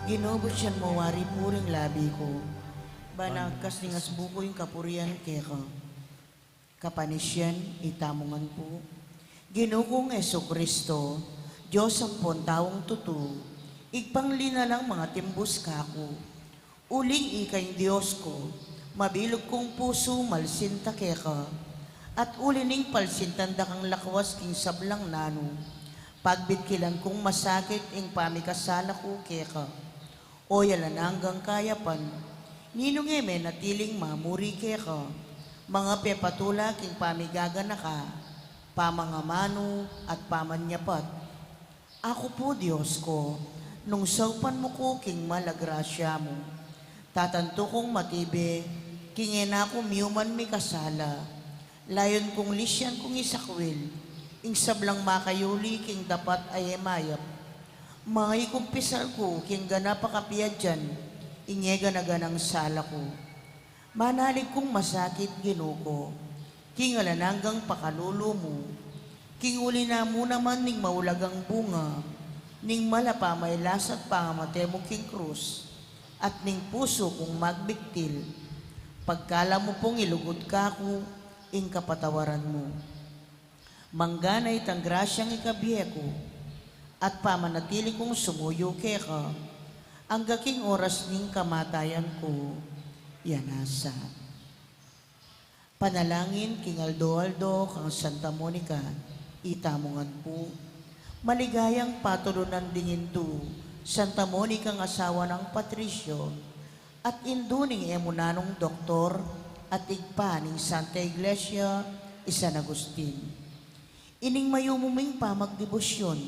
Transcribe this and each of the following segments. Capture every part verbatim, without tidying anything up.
Ginu, buksan mu wari pu ring labi ku. Ban agkas ning asbu ku ing kapurian keka. Kapanisyan, itamu ngan pu. Ginu kung Jesucristo, Dios ampon taung tutu, Ibpang linalang mangatimbus kaku. Uling ika ing Dios ku, mabilug kung pusu malsinta keka, at uli ning palsintan da kang lakwas king sablang nanu, pagbitkilan kung masakit ing pamikasala ku keka. O alang anggang kayapan, ninung e menatiling mamuri keka, mangapepatula king pamigaganaka, pamangamanu at pamanyapat. Aku pu, Dios ku, nung saupan mu ku king mal a grasya mu, tatantu kung matibe king e na ku miyuman mikasala. Layun kung lisyan kung isakwil ing sablang makayuli king dapat a e mayap. Maikumpisal ku king ganap a kapiadyan ing e gana-ganang sala ku. Manalig kung masakit, Ginu ku, king alang anggang pakalulu mu, king uli na mu naman ning maulagang bunga ning mal a pamailas at pangamate mu king krus, at ning pusu kung magbiktil. Pagkala mu pung ilugud kaku ing kapatawaran mu. Mangana itang grasyang ikabie ku, at pamanatili kung sumuyu keka, angga king oras ning kamatayan ku. Yanasa. Panalangin king aldo-aldo kang Santa Monica, itamu ngan pu. Maligayang patulunan ding indu, Santa Monica ing asawa nang Patricio, at indu ning e mu nanung doktor, at ibpa ning Santa Iglesia i San Agustin. Ining mayumu ming pamagdebosyon,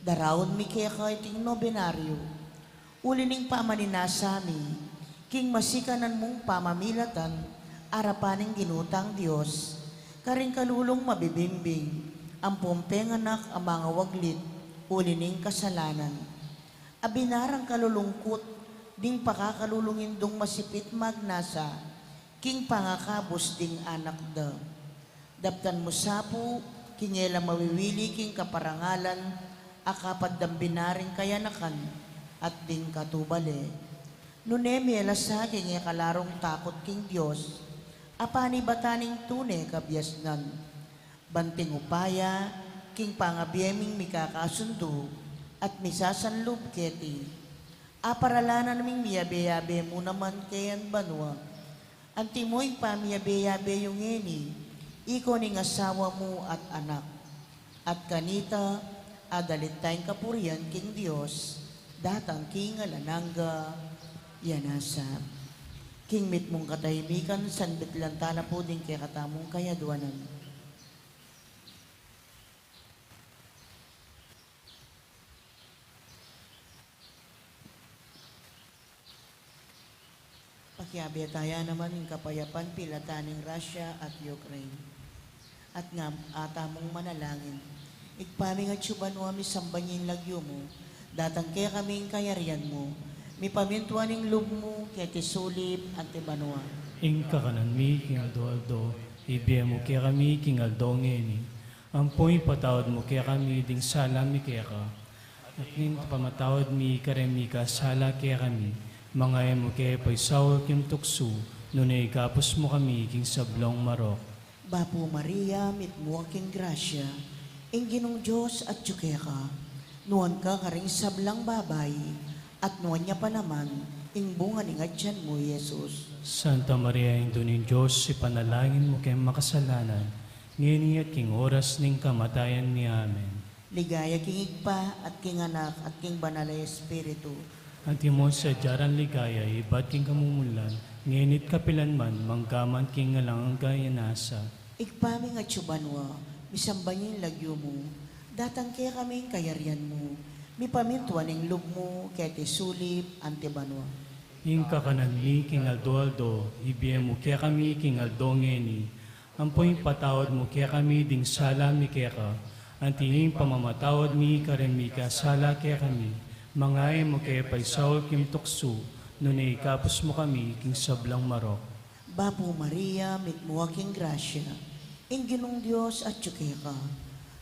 daraun mi keka iting nobenaryo. Uli ning pamaninasa mi king masikanan mung pamamilatan, arapan ning Ginu tang Dios, karing kalulung mabibimbing, ampong penganak a mangawaglit uli ning kasalanan. Abinarang kalulungkut ding pakakalulung indung masipit magnasa king pangakabus ding anak da. Daptan mu sa pu king e la mawiwili king kaparangalan a kapad dang binaring kayanakan at ding katubale. Nune mie la sa king e kalarung takut king Dios a panibatan ning tune kabiasnan. Ban king upaya king pangabie ming mikakasundu at misasanlub keti, aparalanan ming miyabe-yabe mu naman keng banua. Antimo ing pamiyabe-yabe yu ngeni, ika ning asawa mu at anak. At kanita, adalit tang kapurian king Dios, datang king alang angga. Yanasa. King mitmung katahimikan, sanbit lang tala pu ding kekatamung kayadwanan. Pakiabe taya naman ing kapayapan pilatan ning Russia at Ukraine. At nga, atamung manalangin. Ibpa mi atsu ka banua, misamban ya ing lagyu mu, datang kekami ing kayarian mu, mipamintuan ing lub mu keti sulip anti banua. Ing kakanan mi king aldo-aldo, ibie mu kekami king aldo ngeni. Ampo ipatawad mu kekami ding sala mi keka, anti ing pamatawad mi kareng mikasala kekami. Manga e mu ke paisaul king tuksu, nune ikabus mu kami king sablang marok. Bapu Maria, mitmu ka king grasya, ing Ginung Dios atsu keka. Nuan ka karing sablang babai, at nuan ya pa naman ing bunga ning atian mu, Jesus. Santa Maria, Indu ning Dios, ipanalangin mu keng makasalanan, ngeni at king oras ning kamatayan mi. Amen. Ligaya king Ibpa, at king Anak, at king Banal a Espiritu. Antimo ing sadya nang ligaya ibat king kamumulan, ngeni at kapilan man, manggaman king alang angga. Yanasa. Ibpa mi atsu ka banua, misamban ya ing lagyu mu, datang kekami ing kayarian mu, mipamintuan ing lub mu keti sulip anti banua. Ing kakanan mi king aldo-aldo, ibie mu kekami king aldo ngeni. Ampo ipatawad mu kekami ding sala mi keka, anti ing pamamatawad mi kareng mikasala kekami. Manga e mu ke paisaul king tuksu, nune ikabus mu kami king sablang marok. Bapu Maria, mitmu ka king grasya, ing Ginung Dios atsu keka.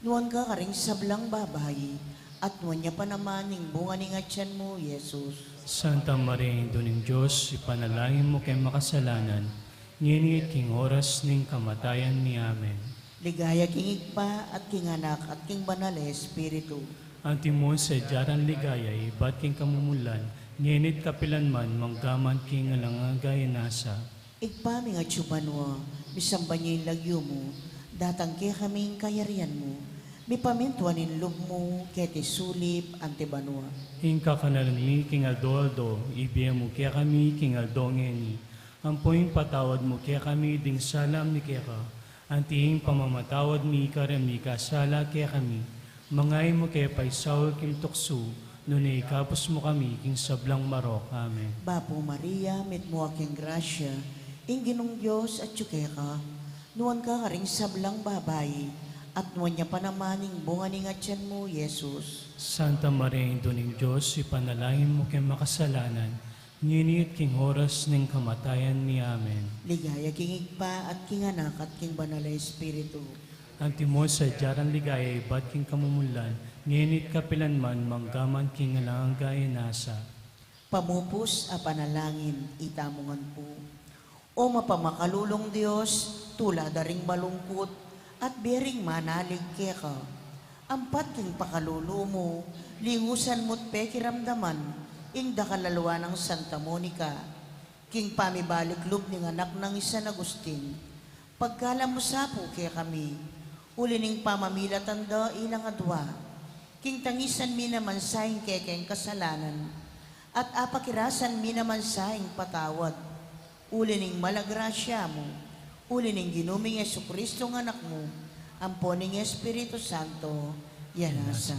Nuan ka karing sablang babai, At nuan ya pa naman ing bunga ning atian mu, Jesus. Santa Maria, Indu ning Dios, ipanalangin mu keng makasalanan, ngeni at king oras ning kamatayan mi. Amen. Ligaya king Ibpa, at king Anak, at king Banal a Espiritu. Antimo ing sadya rang ligaya ibat king kamumulan, ngeni at kapilan man, manggaman king alang angga. Amen. Ibpa mi, atsu ka banua, misamban ya ing lagyu mu, datang kekami ing kayarian mu, mipamintuan ing lub mu, keti sulip anti banua. Ing kakanan mi king aldo-aldo, ibie mu kekami king aldo ngeni, ampo ipatawad mu kekami ding sala mi keka, anti ing pamamatawad mi kareng mikasala kekami. Manga e mu ke paisaul king tuksu, nune ikabus mu kami king sablang marok. Amen. Bapu Maria, mitmu ka king grasya, ing Ginung Dios atyu keka, nuan ka karing sablang babai, at nuan ya pa naman ing bunga ning atian mu, Jesus. Santa Maria, Indu ning Dios, ipanalangin mu keng makasalanan, ngeni at king oras ning kamatayan mi. Amen. Ligaya king Ibpa, at king Anak, at king Banal a Espiritu. Antimo ing sadya rang ligaya ibat king kamumulan, ngeni at kapilan man, manggaman king alang angga. Amen. Pamupus a panalangin, itamu ngan pu. O mapamakalulung Dios, tula da ring malungkut, at bie ring manalig keka. Ampat king pakalulu mu, lingusan mu't pekiramdaman ing dakal a lua nang Santa Monica, king pamibalik lub ning anak nang i San Agustin. Pagkalub mu sa pu kekami, uli ning pamamilatan da ilang adua, king tangisan mi naman sa ing kekeng kasalanan, at apakirasan mi naman sa ing patawad, uli ning malagrasya mu, uli ning Ginu ming Jesucristo a Anak mu, ampo ning Espiritu Santo, ya nasa.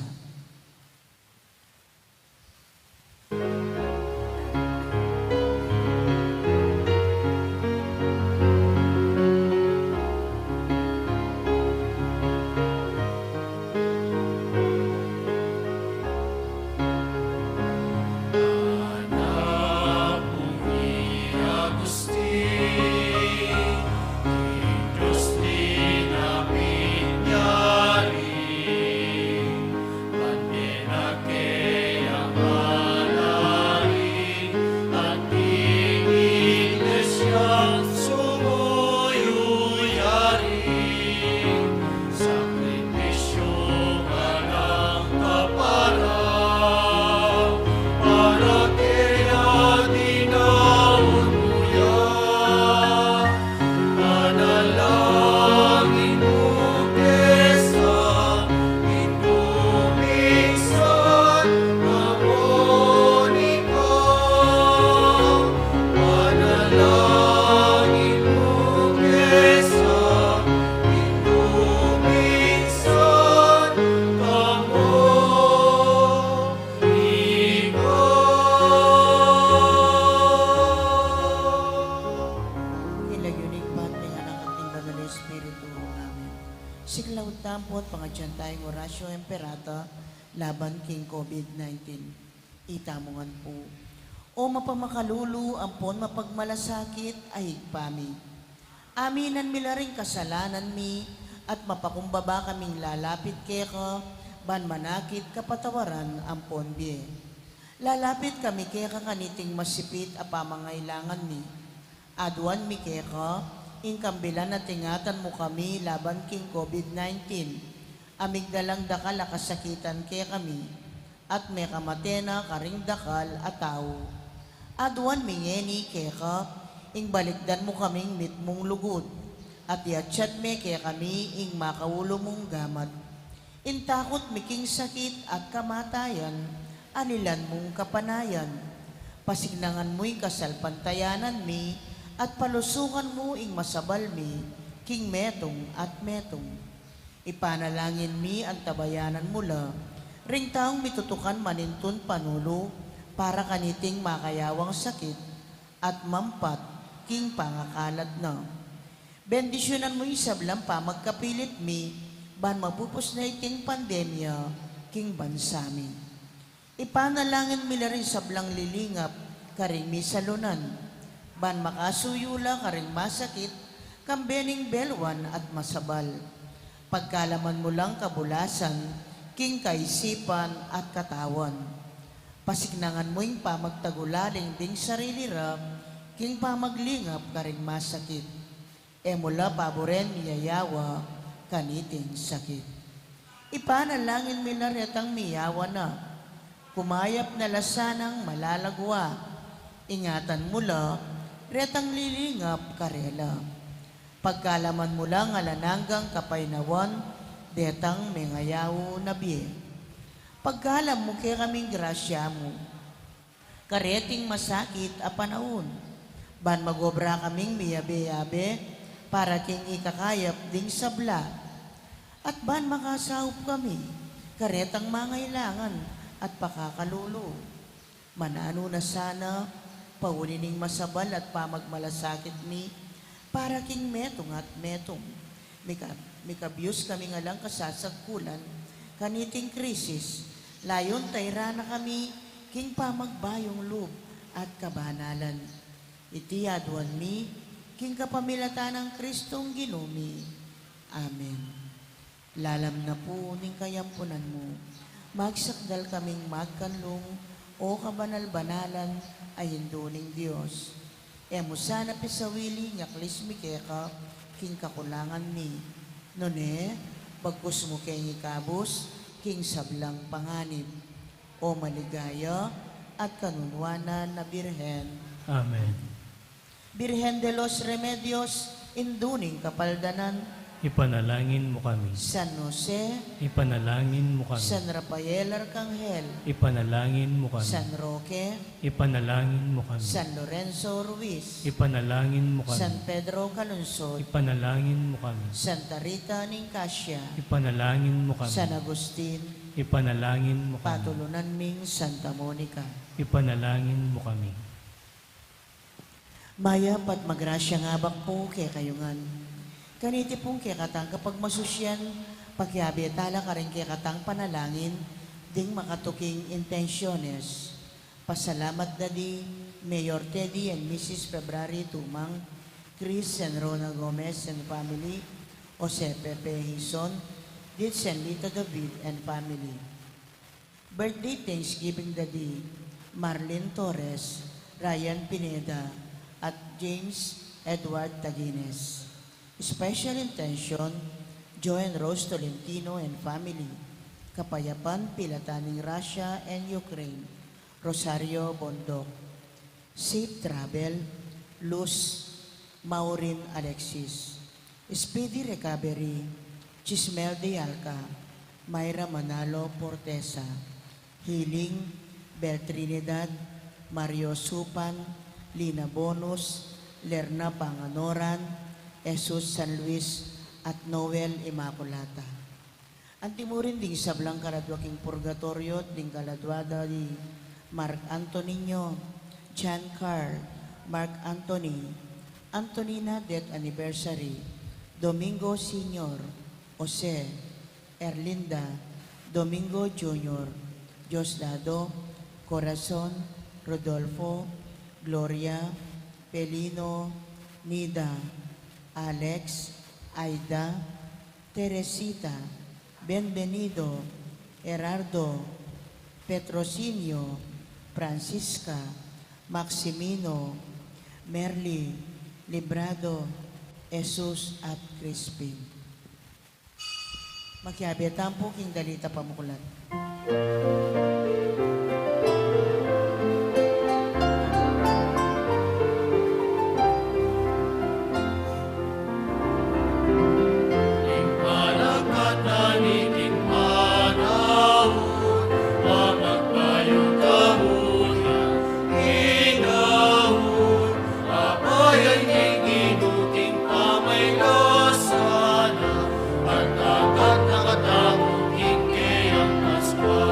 King lagyu ning Ibpa, at ning Anak, at ning Banal a Espiritu. Amen. Siklaud tamu pu at pangadyan taya ing Oratio Imperata laban king COVID nineteen. Itamu ngan pu. O mapamakalulu ampon mapagmalasakit a Ibpa mi, aminan mi la ring kasalanan mi, at mapakumbaba kaming lalapit keka, ban manakit kapatawaran ampon bie. Lalapit kami keka kaniting masipit a pamangailangan mi. Aduan mi keka, ing kambilan a tingatan mu kami laban king COVID nineteen, a migdalang dakal a kasakitan kekami, at mekamate na karing dakal a tau. Aduan mi ngeni keka, ing balikdan mu kaming mitmung lugud, at iatsat me kekami ing makaulu mung gamat. Ing takut mi king sakit at kamatayan, alilan mung kapanayan. Pasignangan mu ing kasalpantayanan mi, at palusukan mu ing masabal mi, king metung at metung. Ipanalangin mi antabayanan mu la ring taung mitutukan manintun panulu para kaniting makayawang sakit, at mampat king pangakalat na. Bendisyunan mu ing sablang pamagkapilit mi, ban mapupus na iting pandemya king bansa mi. Ipanalangin mi la ring sablang lilingap karing misalunan, ban makasuyu la karing masakit, kambe ning beluan at masabal. Pagkalaman mu lang kabulasan, king kaisipan at katawan. Pasiknangan mu ing pamagtagulaling ding sarili ra king pamaglingap karing masakit. E mu la paburen miyayawa kaniting sakit. Ipanalangin mi la retang miyawa na, kumayap na la sanang malalagwa. Ingatan mu la retang lilingap karela. Pagkalaman mu lang alang anggang kapaynawan detang mengayaw na bie. Pagkalam mu kekaming grasya mu kareting masakit a panaun, ban magobra kaming miyabe-yabe para king ikakayap ding sabla, at ban makasaup kami karetang mangailangan at pakakalulu. Mananu na sana, pauli ning masabal at pamagmalasakit mi, para king metung at metung. Mika-, mikabyus kami ngan lang kasasagkulan kaniting krisis, layun tayran na kami king pamagbayung lub at kabanalan. Iti aduan mi king kapamilatan nang Kristong Ginu mi. Amen. Lalam na pu ning kayampunan mu, magsakdal kaming magkanlung, O kabanal-banalan a Indu ning Dios. E mu sana pisawili ing aklis mi keka king kakulangan mi, nune bagkus mu keng ikabus king sablang panganib, O maligaya at kanunuanan a Birhen. Amen. Birhen de los Remedios, Indu ning Kapaldanan. Ipanalangin mu kami. San Jose. Ipanalangin mu kami. San Rafael Arcangel. Ipanalangin mu kami. San Roque. Ipanalangin mu kami. San Lorenzo Ruiz. Ipanalangin mu kami. San Pedro Calungsod. Ipanalangin mu kami. Santa Rita Nicasia. Ipanalangin mu kami. San Agustin. Ipanalangin mu kami. Patulunan ming Santa Monica. Ipanalangin mu kami. Mayap at magrasyang abak pu kekayu ngan. Kaniti pung kekatang kapagmasusyan, pakiabe tala karing kekatang panalangin ding makatuking intensyones. Pasalamat da di Mayor Teddy and Missus February Tumang, Chris and Rona Gomez and family, Jose Pepe Hizon, Ditz and Lita David and family. Birthday Thanksgiving da di Marlene Torres, Ryan Pineda, at James Edward Tagines. Special intention, Joe and Rose Tolentino and family. Kapayapan pilatan ning Russia and Ukraine, Rosario Bondoc. Safe travel, Luz Maureen Alexis. Speedy recovery, Chismel de Alca, Myra Manalo Portesa. Healing, Bel Trinidad, Mario Supan, Lina Bonus, Lerna Panganoran, Jesus San Luis, at Noel Immaculata. Antimurin ding sablang kaladua king purgatoryo, ding kaladua da di Mark Antonino, John Carl, Mark Anthony, Antonina death anniversary, Domingo Senior, Jose, Erlinda, Domingo Junior, Diosdado, Corazon, Rodolfo, Gloria, Pelino, Nida, Alex, Aida, Teresita, Benvenido, Gerardo, Petrocinio, Francisca, Maximino, Merly, Librado, Jesus, at Crispin. Makiabe tamu pu king dalita pamuklat. Ing palakatan iting panaun, a magbayung kamuya, inaun, apayan king Ginu king pamailasan na, at dapat na katamu king keyang Paskwa.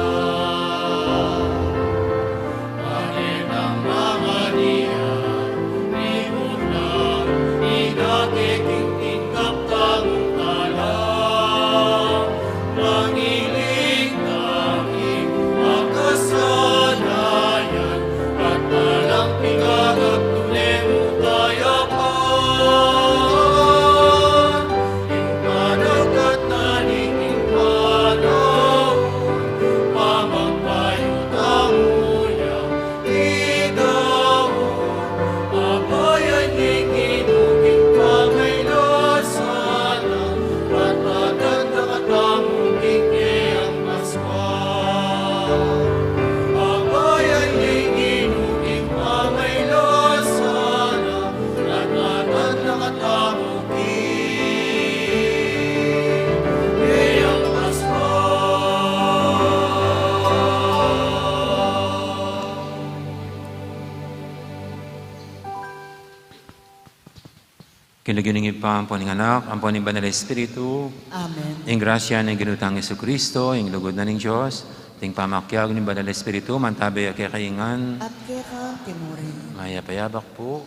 King lagyu ning Ibpa, ampo ning Anak, ampo ning Banal Espiritu. Amen. Ing grasya ning Ginu tang Jesucristo, ing lugud na ning Dios, ding pamakiabe ning Banal Espiritu, mantabe ya kekayu ngan. At keka mu rin. Mayap a yabak pu.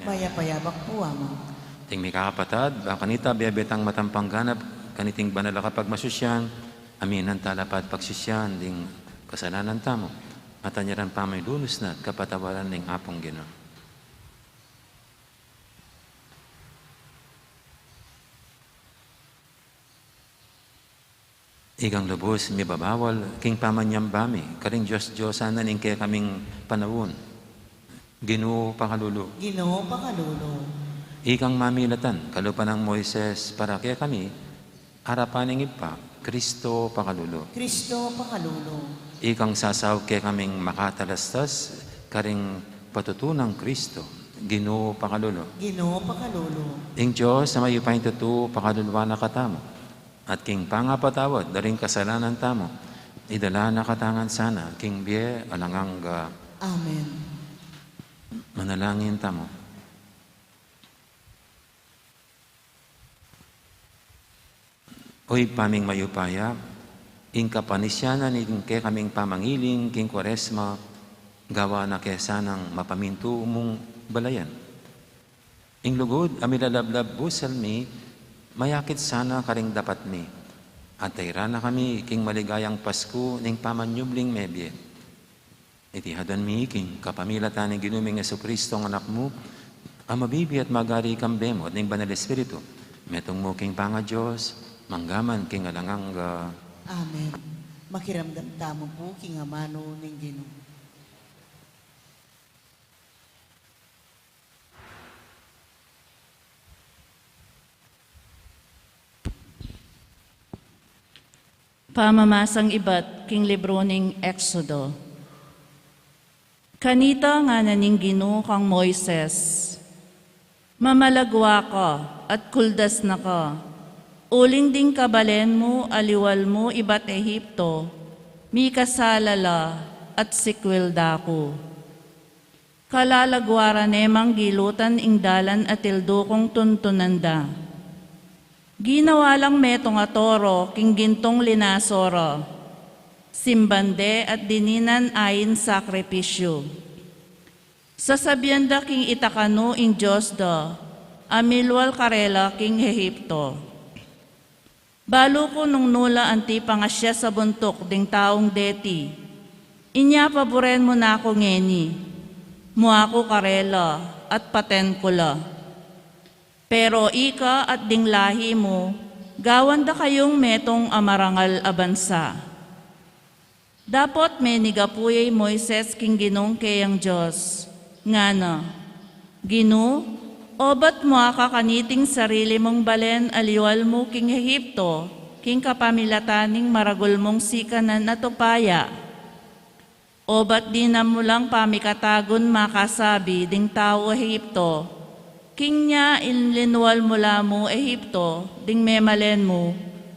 Mayap a yabak pu, Among. Ding mikakapatad, ba kanita bie-bie tang matang pangganap kaniting banal a kapagmasusyan, aminan tala pa at pagsisian ding kasalanan tamu, at anyaran pamilunus na at kapatawaran ning Apung Ginu. Ikang lubus mibabawal king pamanyamba mi karing dios-diosan na ning kekaming panaun. Ginu, pakalulu. Ginu, pakalulu. Ikang mamilatan kalupa nang Moises para kekami, arapan ning Ibpa, Kristo, pakalulu. Kristo, pakalulu. Ikang sasaup kekaming makatalastas karing patutu nang Kristo, Ginu, pakalulu. Ginu, pakalulu. Ing Dios a mayupayang tutu, pakaluluan na katamu, at king pangapatawad da ring kasalanan tamu, idala na katamu ngan sana king bie alang angga. Amen. Manalangin tamu. O Ibpa ming mayupaya, ing kapanisyan na ning kekaming pamangiling king Kuaresma, gawan na ke sanang mapamintu mung balayan. Ing lugud a milalablab busal mi, mayakit sana karing dapat mi, at tairan na kami king maligayang Pasku ning pamanyubling mebie. Iti haduan mi king kapamilatan ning Ginu ming Jesucristo, a Anak mu, a mabibie at magari kambe mu at ning Banal Espiritu, metung mu king pangaDios, mangga man king alang angga. Amen. Makiramdam tamu pu king amanu ning Ginu. Pamamasang ibat king libru ning Exodo. Kanita ngana ning Ginu kang Moises, mamalagwa ka at kuldas na ka, uling ding kabalen mu a liwal mu ibat Egipto, mikasala la at sikwil da ku. Kalalagwaran ne mang gilutan ing dalan a tildu kung tuntunan da. Ginawa lang metung a toro king gintung linaso ra. Simban de at dininan ain sakripisyu. Sasabian da king itakanu ing Dios da a milwal karela king Egipto. Balu ku nung nu la anti pangasya sa buntuk ding taung deti. Inya paburen mu na ku ngeni, mua ku karela at paten ku la. Pero ika at ding lahi mu, gawan da kayung metung a marangal a bansa. Dapot menigapu ya i Moises king Ginung keyang Dios, ngana, Ginu, obat mua ka kaniting sarili mung balen a liwal mu king Egipto, king kapamilatan ning maragul mung sikanan at upaya. Obat dinan mu lang pamikatagun makasabi ding tau Egipto, king nya ilinwal mu la mu Egipto ding memalen mu,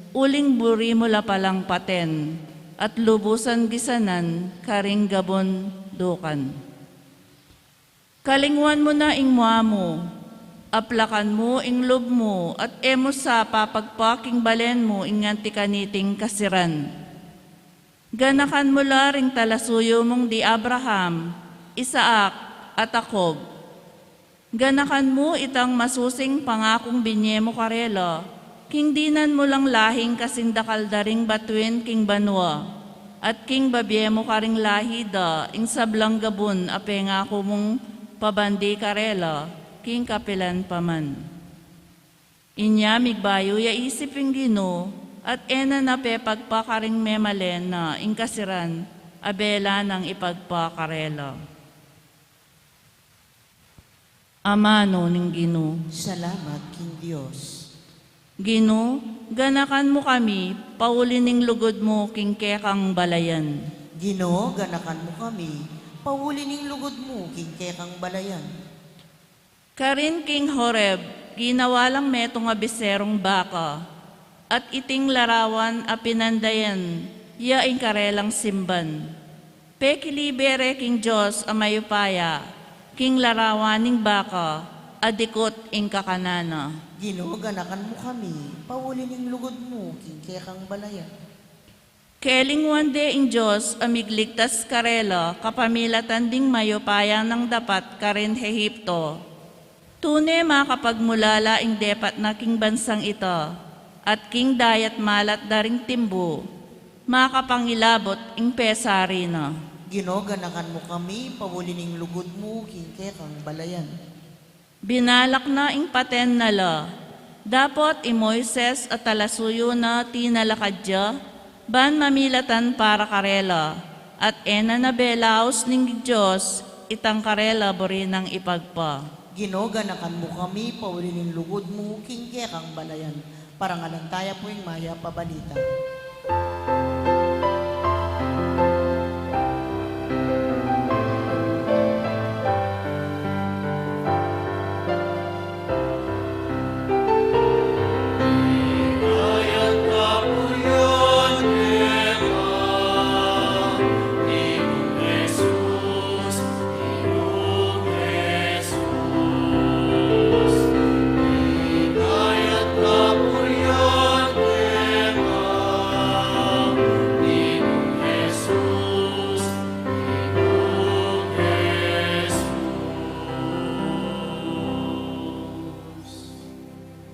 uling buri mu la palang paten at lubusan gisanan karing gabundukan. Kalingwan mu na ing mua mu, aplakan mu ing lub mu, at e mu sa papagpa king balen mu ing anti kaniting kasiran. Ganakan mu la ring talasuyu mung di Abraham, Isaac, at Jacob. Ganakan mu itang masusing pangakung binie mu karela, king dinan mu lang lahing kasing dakal da ring batuin king banua, at king babie mu karing lahi da ing sablang gabun a pengaku mung pabandi karela, king kapilan pa man. Inya migbayu ya isip ing Ginu, at e na na pepagpa karing memalen na ing kasiran a bela nang ipagpa karela. Amanu ning Ginu. Salamat king Dios. Ginu, ganakan mu kami, pauli ning lugud mu king kekang balayan. Ginu, ganakan mu kami, pauli ning lugud mu king kekang balayan. Karin king Horeb, ginawa lang metung a biserung baka, at iting larawan a pinandayan ya ing karelang simban. Pekilibe re king Dios a mayupaya, king larawan ning baka, a dikut ing kakanan na. Ginu, ganakan mu kami, pauli ning lugud mu king kekang balayan. Kelingwan de ing Dios a migligtas karela kapamilatan ding mayupaya nang dapat karin Egipto. Tune makapagmulala ing depat na king bansang ita, at king dayat malat da ring timbu, makapangilabut ing pesari na. Ginu, ganakan mu kami, pauli ning lugud mu king kekang balayan. Binalak na ing paten na la. Dapot i Moises a talasuyu na tinalakad ya, ban mamilatan para karela, at e na nabelaus ning Dios itang karela buri nang ipagpa. Ginu, ganakan mu kami, pauli ning lugud mu king kekang balayan. Parangalan taya pu ing mayap a balita.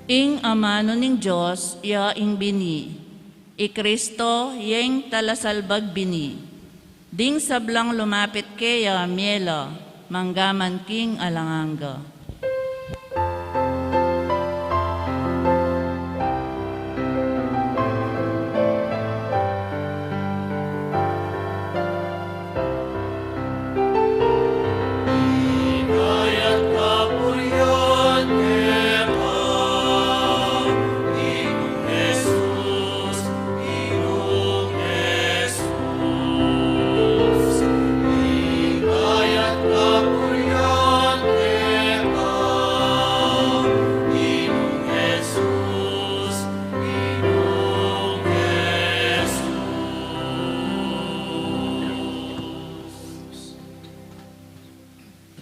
Ing amanu ning Dios ya ing bini, i Kristo ya ing talasalbag bini. Ding sablang lumapit keya mie la, manggaman king alang angga.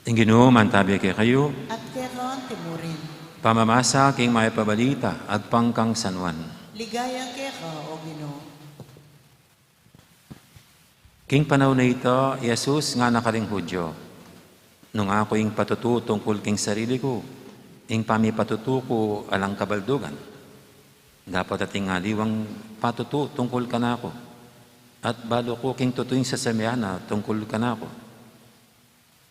Ing Ginu mantabi kekayu. At keka mu rin. Pamamasa king mayap a balita agpang kang San Juan. Ligaya keka, O Ginu. King panaun a ita, i Jesus ngana karing Judio, nung aku ing patutu tungkul king sarili ku, ing pamipatutu ku alang kabaldugan. Dapot ating aliwang patutu tungkul kanaku, at balu ku king tutu ing sasabian na tungkul kanaku.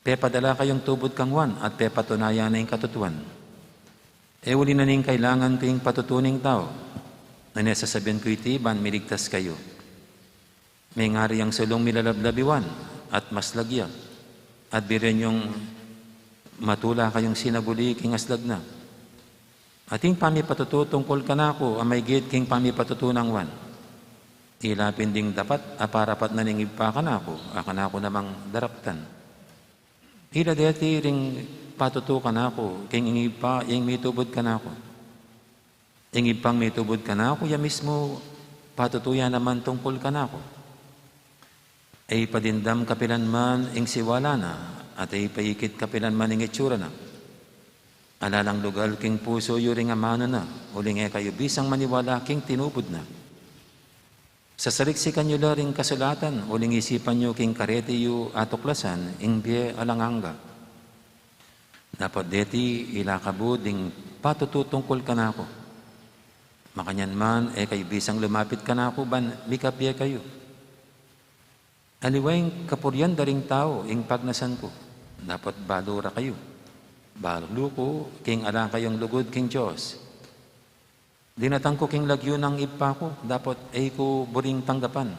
Pepadala kayung tubud kang Juan at pepatunayan na ing katutuan. E uli na ning kailangan ku ing patutu ning tau, nune sasabian ku iti ban miligtas kayu. Mengari yang sulung milalablab i Juan at maslag ya, at buri yung matula kayung sinaguli king aslag na. At ing pamipatutu tungkul kanaku a maigit king pamipatutu nang Juan. Ila pin ding dapat a parapat na ning Ibpa kanaku, a kanaku namang daraptan. Ila deti ring patutu kanaku, king ing Ibpa ing mitubud kanaku. Ing Ibpang mitubud kanaku, ya mismu patutu ya naman tungkul kanaku. E padindam kapilan man ing siwala na, at e paikit kapilan man ing itsura na. Ala lang lugal king pusu yu ring amanu na, uling e kayu bisang maniwala king tinubud na. Sasaliksikan yu la ring kasulatan, uling isipan yu king kareti yu atuklasan ing bie alang angga. Dapot deti ila kabud ding patutu tungkul kanaku. Makanyan man, e kayu bisang lumapit kanaku ban mikapie kayu. Aliwa ing kapurian da ring tau ing pagnasan ku, dapot balu ra kayu. Balu ku king ala kayung lugud king Dios. Dinatang ku king lagyu nang Ibpa ku, dapot e ku buring tanggapan.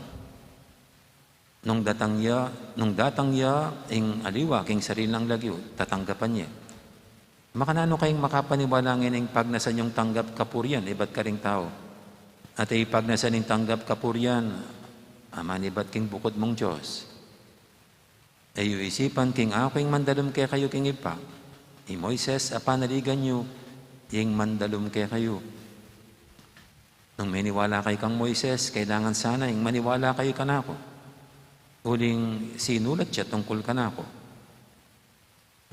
Nung datang ya, nung datang ya ing aliwa king sarili nang lagyu, tatanggapan ye. Makananu kayung makapaniwala ngening pagnasan yung tanggap kapurian ibat karing tau, at e pagnasan ing tanggap kapurian a manibat king bukud mung Dios? E yu isipan king aku ing mandalum kekayu king Ibpa. I Moises a panaligan yu ing mandalum kekayu. Nung miniwala kayu kang Moises, kailangan sana ing maniwala kayu kanaku, uling sinulat ya tungkul kanaku.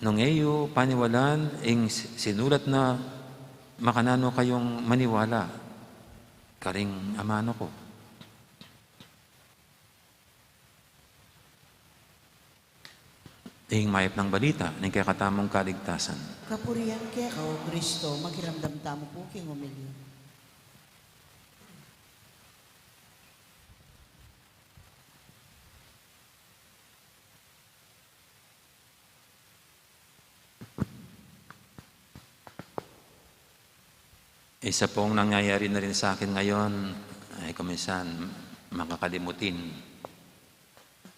Nung e yu paniwalan ing s-, sinulat na, makananu kayung maniwala karing amanu ku? Ing mayap nang balita ning kekatamung kaligtasan. Kapurian keka, O Kristo. Makiramdam tamu pu king homilya. Isa pong nangyayari na rin sa akin ngayon, ay kuminsan makakalimutin.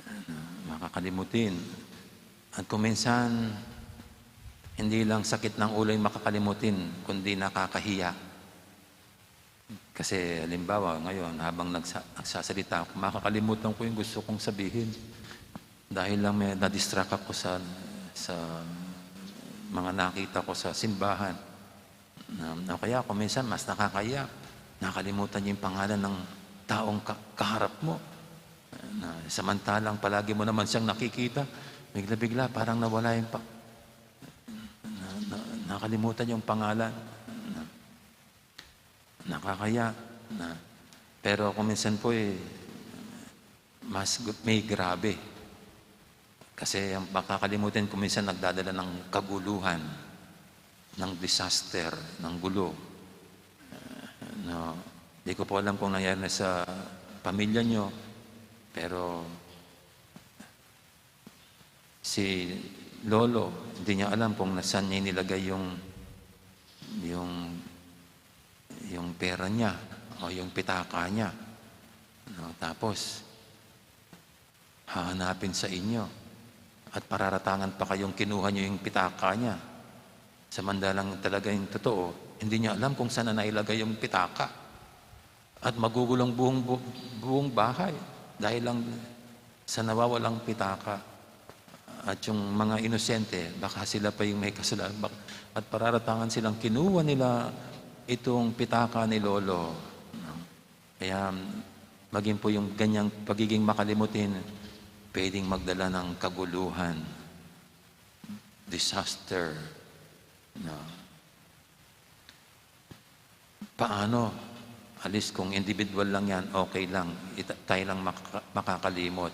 Ano, makakalimutin. At kuminsan, hindi lang sakit ng ulo yung makakalimutin, kundi nakakahiya. Kasi, halimbawa, ngayon, habang nagsa-, nagsasalita ako, makakalimutan ko yung gusto kong sabihin. Dahil lang may na-distract ako sa, sa mga nakita ko sa simbahan. Na, o kaya kung minsan, mas nakakahiya, nakalimutan niyo yung pangalan ng taong ka-, kaharap mo. Na, samantalang palagi mo naman siyang nakikita, bigla-bigla, parang nawala yung pa-, na, na, nakalimutan yung pangalan. Na, Nakakaya na. Pero kung minsan po, eh, mas gu-, may grabe. Kasi ang makakalimutan kung minsan nagdadala ng kaguluhan, ng disaster, ng gulo. Eh, no, di ko po alam kung nangyari na sa pamilya nyo, pero si Lolo, hindi niya alam kung nasaan niya inilagay yung, yung, yung pera niya o yung pitaka niya. No? Tapos, hahanapin sa inyo at pararatangan pa kayong kinuha niyo yung pitaka niya. Samantalang talaga yung totoo, hindi niya alam kung saan na nailagay yung pitaka. At magugulo ang buong bu-, buong bahay dahil lang sa nawawalang pitaka. At yung mga inosente, baka sila pa yung may kasalanan. Bak-, at pararatangan silang kinuha nila itong pitaka ni Lolo. No? Kaya maging po yung ganyang pagiging makalimutin, pwedeng magdala ng kaguluhan, disaster. No? Paano? At least kung individual lang yan, okay lang. Ita-, tayo lang makaka-, makakalimot.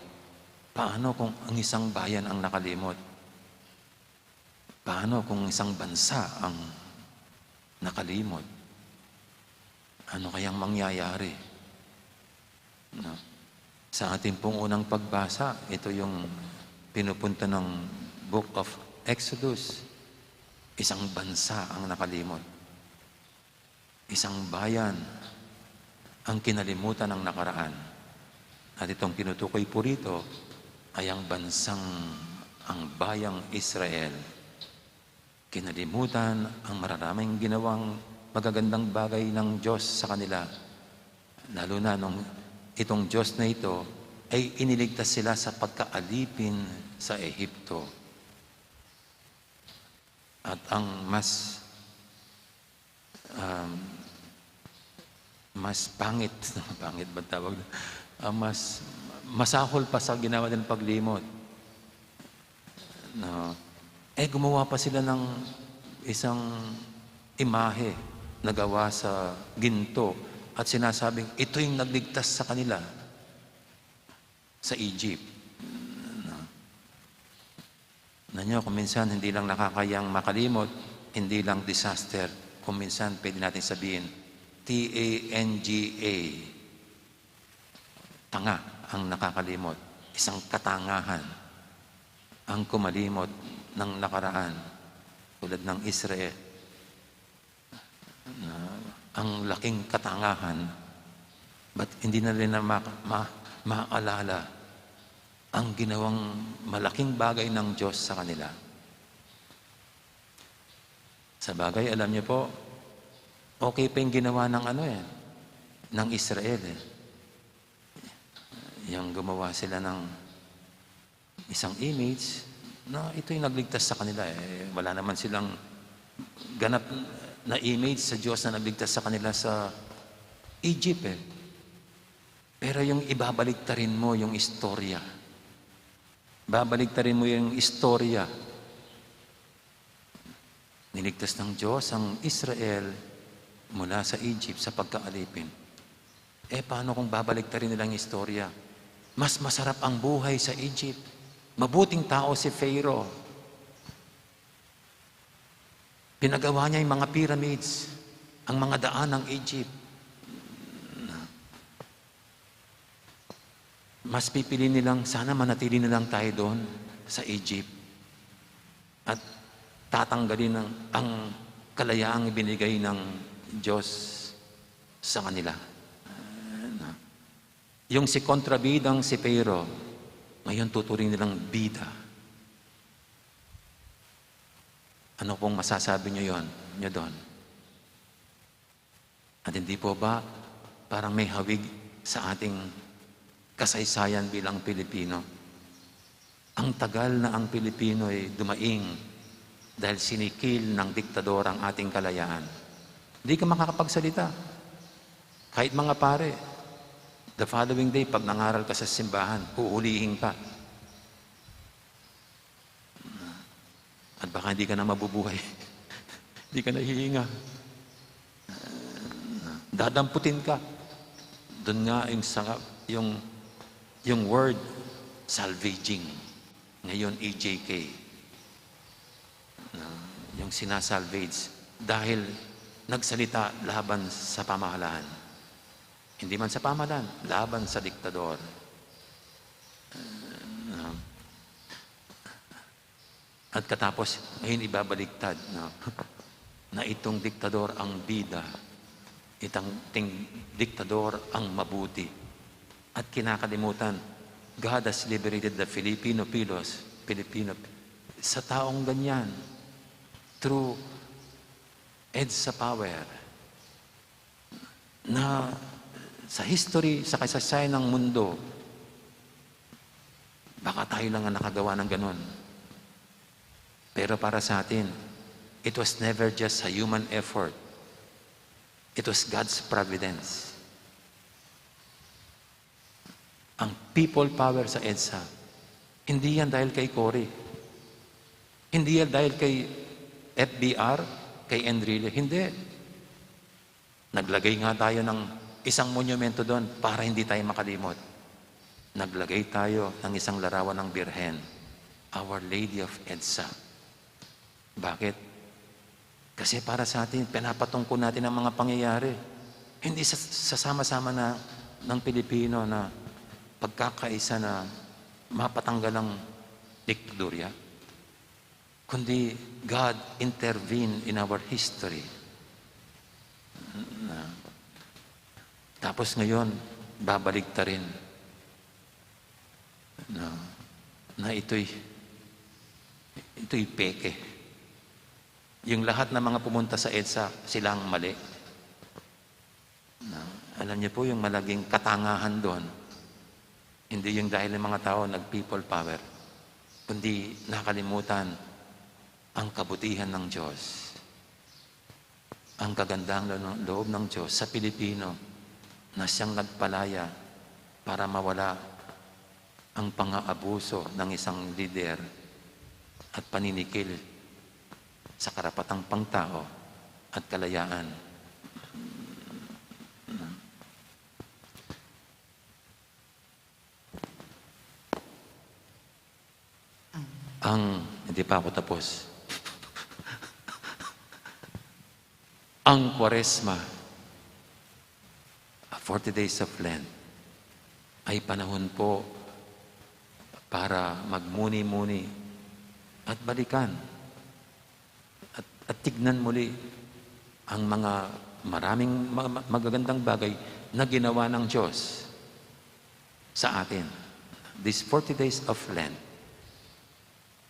Paano kung ang isang bayan ang nakalimot? Paano kung isang bansa ang nakalimot? Ano kayang mangyayari? No? Sa ating pong unang pagbasa, ito yung pinupunto ng Book of Exodus. Isang bansa ang nakalimot. Isang bayan ang kinalimutan ng nakaraan. At itong tinutukoy po rito ay ang bansang, ang bayang Israel. Kinalimutan ang mararaming ginawang magagandang bagay ng Diyos sa kanila, lalo na nung itong Diyos na ito ay iniligtas sila sa pagkaalipin sa Ehipto. At ang mas, um, mas pangit, pangit ba tawag? Ang mas masahol pa sa ginawa nilang paglimot, no? Eh, gumawa pa sila ng isang imahe na gawa sa ginto at sinasabing ito yung nagligtas sa kanila sa Egypt. No? Nanyo, kung minsan hindi lang nakakayang makalimot, hindi lang disaster, kung minsan pwede natin sabihin, T A N G A, tanga ang nakakalimot. Isang katangahan ang kumalimot ng nakaraan, tulad ng Israel. Na ang laking katangahan, ba't hindi na rin na ma-, ma-, maalala ang ginawang malaking bagay ng Diyos sa kanila? Sa bagay, alam niyo po, okay pa yung ginawa ng ano eh, ng Israel eh. Yung gumawa sila ng isang image na ito'y nagligtas sa kanila. Eh, wala naman silang ganap na image sa Diyos na nagligtas sa kanila sa Egypt eh. Pero yung ibabaliktarin mo yung istorya, babaliktarin mo yung istorya Iligtas ng Diyos ang Israel mula sa Egypt, sa pagkaalipin. Eh, paano kung babaliktarin nilang istorya? Mas masarap ang buhay sa Egypt. Mabuting tao si Pharaoh. Pinagawa niya yung mga pyramids, ang mga daan ng Egypt. Mas pipili nilang sana manatili na lang tayo doon sa Egypt. At tatanggalin ang, ang kalayaang ibinigay ng Diyos sa kanila. Yung si kontrabidang si Pharaoh, ngayon tuturing nilang bida. Ano pong masasabi niyo yon, niyo doon? At hindi po ba parang may hawig sa ating kasaysayan bilang Pilipino? Ang tagal na ang Pilipino ay dumaing dahil sinikil ng diktador ang ating kalayaan. Hindi ka makakapagsalita. Kahit mga pare, the following day, pag nangaral ka sa simbahan, uulihin ka. At baka hindi ka na mabubuhay. Hindi ka na hihinga. Dadamputin ka. Doon nga yung sa, yung, yung word, salvaging. Ngayon, E J K. No? Yung sinasalvage. Dahil nagsalita laban sa pamahalaan. Hindi man sa pamahalaan, laban sa diktador. No? At katapos, ngayon ibabaliktad, no? Na itong diktador ang bida, itang ting diktador ang mabuti. At kinakalimutan, God has liberated the Filipino pilos, Filipino, sa taong ganyan, through EDSA power, na sa history, sa kasaysayan ng mundo, baka tayo lang ang nakagawa ng ganun. Pero para sa atin, it was never just a human effort. It was God's providence. Ang people power sa EDSA, hindi yan dahil kay Cory. Hindi yan dahil kay F B R, kay Enrile. Hindi. Naglagay nga tayo ng isang monumento doon para hindi tayo makalimot. Naglagay tayo ng isang larawan ng Birhen, Our Lady of EDSA. Bakit? Kasi para sa atin, pinapatungkol natin ang mga pangyayari. Hindi sa, sa sama-sama na ng Pilipino na pagkakaisa na mapatanggal ang diktadorya, kundi God intervene in our history. Na, tapos ngayon, babaligtarin. No? Na ito'y, ito'y peke. Yung lahat ng mga pumunta sa EDSA, sila ang mali. No? Alam niyo po yung malaking katangahan doon, hindi yung dahil yung mga tao nag-people power, kundi nakalimutan ang kabutihan ng Diyos, ang kagandang lo-, loob ng Diyos sa Pilipino na siyang nagpalaya para mawala ang pang-aabuso ng isang lider at paninikil sa karapatang pangtao at kalayaan. Ang, hindi pa ako tapos. Ang Kwaresma, a forty days of Lent, ay panahon po para magmuni-muni at balikan at, at tignan muli ang mga maraming ma-, ma-, magagandang bagay na ginawa ng Diyos sa atin. This forty days of Lent,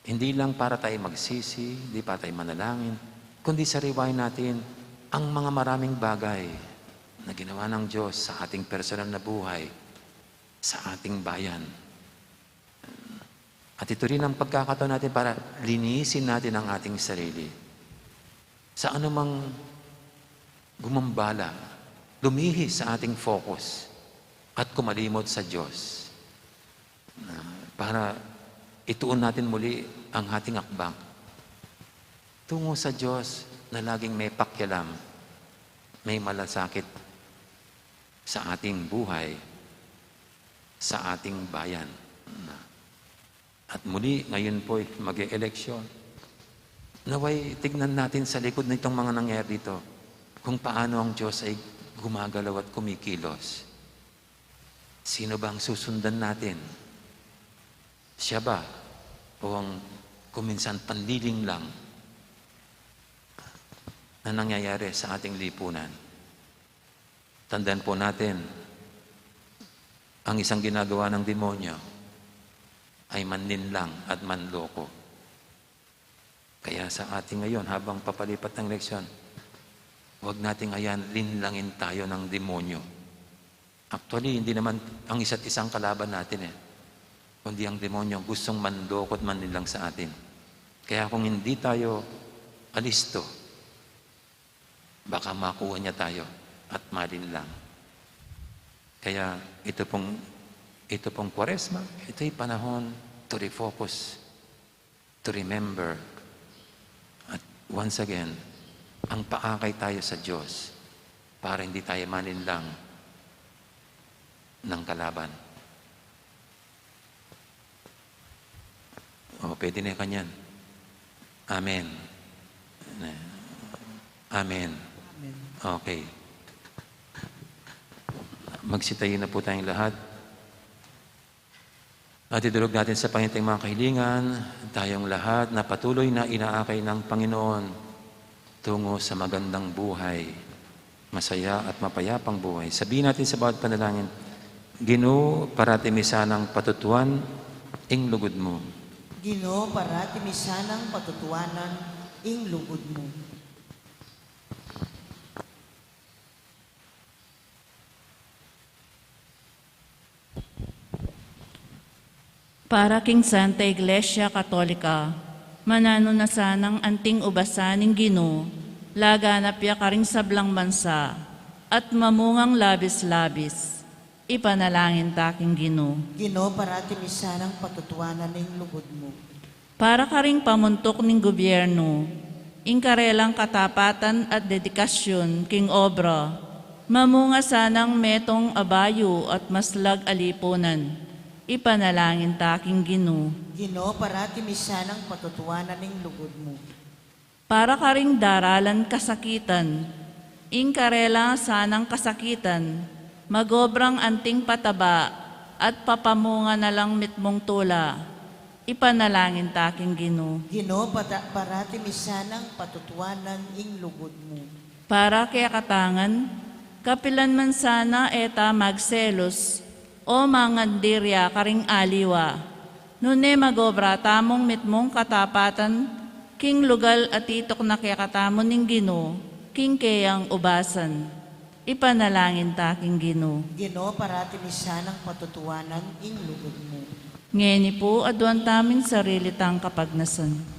hindi lang para tayo magsisi, hindi para tayo manalangin, kundi sariwain natin ang mga maraming bagay na ginawa ng Diyos sa ating personal na buhay, sa ating bayan. At ito rin ang pagkakataon natin para linisin natin ang ating sarili. Sa anumang gumambala, lumihi sa ating focus at kumalimot sa Diyos. Na para ituon natin muli ang ating akbang. tungo sa Diyos na laging may pakialam, may malasakit sa ating buhay, sa ating bayan. At muli, ngayon po'y mag-e-eleksyon. Naway, tignan natin sa likod nitong mga nangyayari dito kung paano ang Diyos ay gumagalaw at kumikilos. Sino ba ang susundan natin? Siya ba o ang kuminsan panliling lang na nangyayari sa ating lipunan? Tandaan po natin, ang isang ginagawa ng demonyo ay manlinlang at manloko. Kaya sa ating ngayon, habang papalipat ng eleksyon, huwag nating hayaan linlangin tayo ng demonyo. Actually, hindi naman ang isa't isang kalaban natin eh, kundi ang demonyo gustong manloko at manlinlang sa atin. Kaya kung hindi tayo alisto, baka makuha niya tayo at malinlang. Kaya ito pong, ito pong Kwaresma, ito'y panahon to refocus, to remember. At once again, ang paakay tayo sa Diyos para hindi tayo malinlang ng kalaban. O, pwede na kanyan. Amen. Amen. Amen. Okay. Magsitayo na po tayong lahat. At idulog natin sa Panginoon mga kahilingan, tayong lahat na patuloy na inaakay ng Panginoon tungo sa magandang buhay, masaya at mapayapang buhay. Sabihin natin sa bawat panalangin, "Ginu, parati mi sanang patutuan ing lugud mu." Ginu, parati mi sanang patutuanan ing lugud mu. Para king Santa Iglesia Katolika, mananu na sanang anting ubasan ning Ginu, laganap ya karing sablang bansa, at mamungang labis-labis. Ipanalangin ta king Ginu. Ginu, parati mi sanang patutuanan ing lugud mu. Para karing pamuntuk ning gubyernu, ing karelang katapatan at dedikasyun king obra, mamunga sanang metung a bayu at maslag a lipunan. Ipanalangin ta king Ginu. Ginu, parati mi sanang patutuanan ing lugud mu. Para karing daralan kasakitan, ing karela sanang kasakitan, magobrang anting pataba at papamunga na lang mitmung tula. Ipanalangin ta king Ginu. Ginu, pata-, parati mi sanang patutuanan ing lugud mu. Para kekatang, kapilan man sana e ta magselus o mangandirya karing aliwa, nune magobra tamung mitmung katapatan king lugal a tituk na kekatamu ning Ginu, king keyang ubasan. Ipanalangin ta king Ginu. Ginu, parati mi sanang patutuanan ing lugud mu. Ngeni pu, aduan tamu ing sarili tang kapagnasan.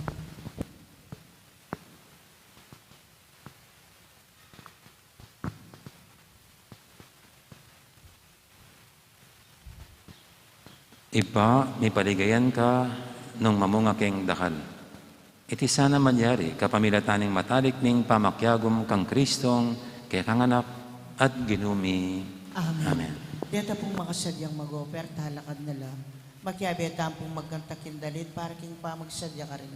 Ibpa, mipaligayan ka nung mamunga keng dakal. Iti sana malyari kapamilatan ning matalik ning pamakiagum kang Kristong kekang Anak at Ginu mi. Amen. Amen. Deta pung makasadyang mag-offer, talakad na la. Makiabe tamu pung magkantak king dalit para king pamagsadya karin.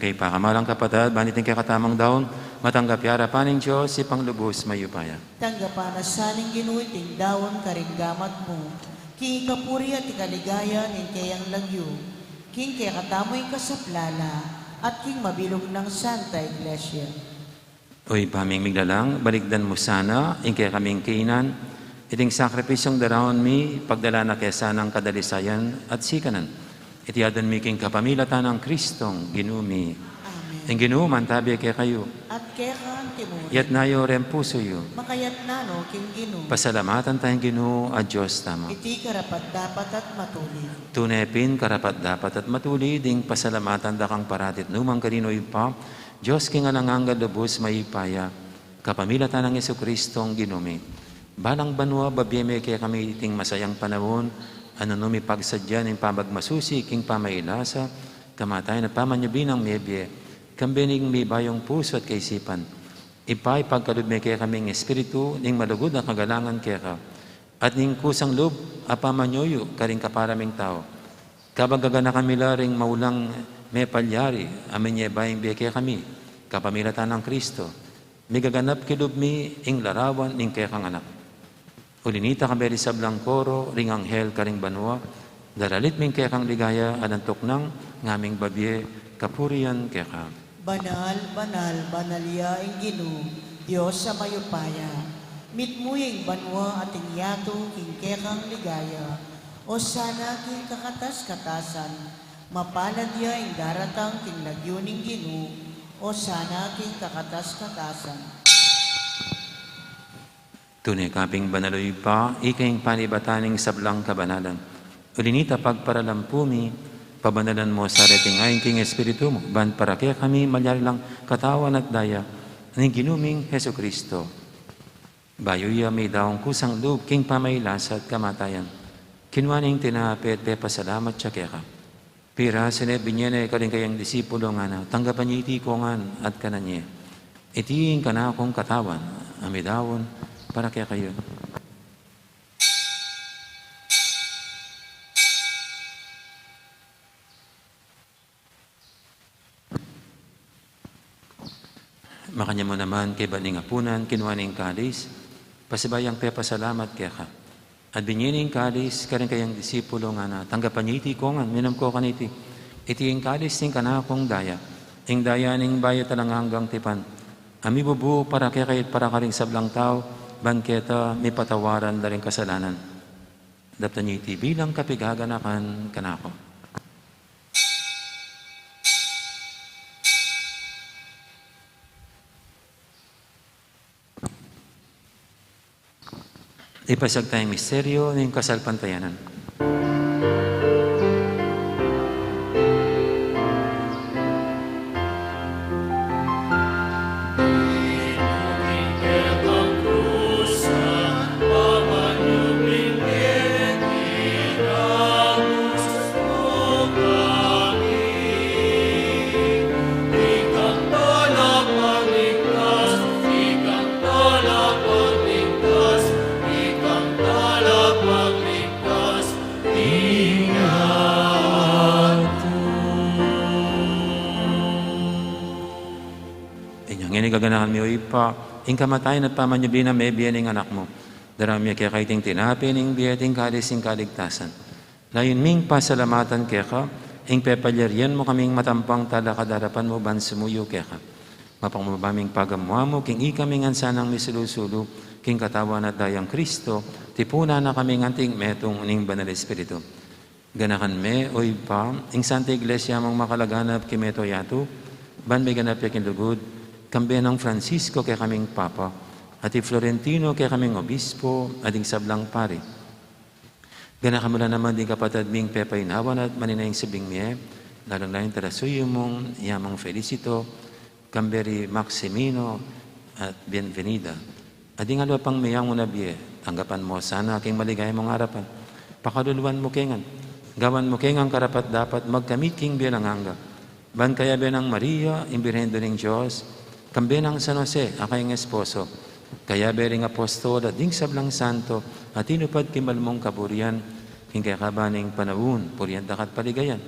Kaya pa, kamalan kapatad, ban iting kekatamung daun, matanggap ya arapan ning Dios, Ibpang lubus mayupaya. Tanggapan na sa ning Ginu iting daun karing gamat mu, king kapurian at ikaligaya ning keyang lagyu, king kekatamung kasaplalan, at king mabilug nang Santa Iglesia. O Ibpa ming miglalang, balikdan mu sana ing kekaming kainan, iting sakripisyung daraun mi, pagdalan na ke sanang kadalisayan at sikanan. Iti adwan mi king kapamilatan nang Kristong Ginu mi. Amen. Ing Ginu mantabi kekayu. At keka mu rin. Itas yu ring pusu yu. Makatas no king Ginu. Pasalamatan taya ing Ginu a Dios tamu. Iti karapat-dapat at matulid. Tune pin karapat-dapat at matulid ing pasalamatan da kang parati at nukarin man, O Ibpa, Dios king alang angga, lubus mayupaya, kapamilatan nang Jesukristong Ginu mi. Balang banua babie me kekami iting masayang panaun, a nung mipagsadya ning pamagmasusi king pamagkasakit, kamatayan at pamanyubli nang mebie, kambe ning mibayung pusu at kaisipan. Ibpa, ipagkalub me kekami ing espiritu ning malugud a kagalangan keka, at ning kusang lub a pamanyuyu karing kapara ming tau. Kabang gaganakan mi la ring maulang mepalyari, a minyebang bie kekami, kapamilatan nang Kristo, migaganap king lub mi ing larawan ning kekang Anak. Uli na nita, kambe ring sablang koro ring anghel karing banua, daralit mi ing kekang ligaya, alang tuknang ngaming babie kapurian keka. Banal, banal, banal ya ing Ginu, Dios a mayupaya. Mitmu ya ing banua at ing yatu king kekang ligaya. Osana king kakatas-katasan. Mapalad ya ing daratang king lagyu ning Ginu. Osana king kakatas-katasan. Tune ka pin banal, O Ibpa, ika ing panibatan ning sablang kabanalan. Uli na nita, pagparalampu mi, pabanalan mu sa reting ain king espiritu mu, ban para kekami malyari lang katawan at daya ning Ginu ming Jesucristo. Bayu ya midaun kusang lub king pamagkasakit at kamatayan, kinua ne ing tinape at pepasalamat ya keka. Pirasu ne, binie ne karing kayang disipulu, ngana, tanggapan ye iti kongan at kanan ye. Iti ing kanakung katawan, a midaun para kekayu. Makanyan mu naman, kaybat ning apunan, kinua ne ing kalis, pasibayu yang pepasalamat keka. At binie ne ing kalis karing kayang disipulu, ngana, tanggapan ye iti kongan, minum ko kaniti. Iti ing kalis ning kanakung daya, ing daya ning bayu at alang anggang tipan, a mibubu para kekayu at para karing sablang tau, ban keta mipatawaran la ring kasalanan. Daptan ye iti bilang kapaganakan kanaku. Ipasiag taya ing misteryu ning kasalpantayanan. Inya ngeni gaganakan mi, O Ibpa, ing kamatayan at pamanyubli nang mebie ning Anak mu. Daraun mi keka iting tinape ning bie at ing kalis ning kaligtasan. Layun ming pasalamatan keka ing pepalyarian mu kaming matampang talakad king arapan mu ban sumuyu keka. Mapakumbaba ming pagamu-amu king ikami ngan sanang misulu-sulu king katawan at dayang Kristo, tipunan na kaming anting metung ning Banal Espiritu. Ganakan me, O Ibpa, ing Santa Iglesia mung makalaganap king mabilug a yatu, ban miganap ya king lugud, kambe nang Francisco kekaming Papa, at i Florentino kekaming Obispo, at ding sablang pari. Ganakan mu la naman ding kapatad ming pepaynawan at manenaya king subling mie, lalung-lalu ing talasuyu mung i Amang Felicito, kambe ri Maximino at Bienvenida. At ding aliwa pang meyang mu na bie, tanggapan mu sana king maligaya mung arapan. Pakaluluan mu ke ngan. Gawan mu ke ngan karapat-dapat magkamit king bie alang angga. Ban kayabe nang Maria, ing Birhen Indu ning Dios, kambe nang San Jose, a kayang esposo, kayabe ring apostol at ding sablang santo a tinupad king mal mung kaburian, king kekaban ning panaun, purian da ka at paligayan,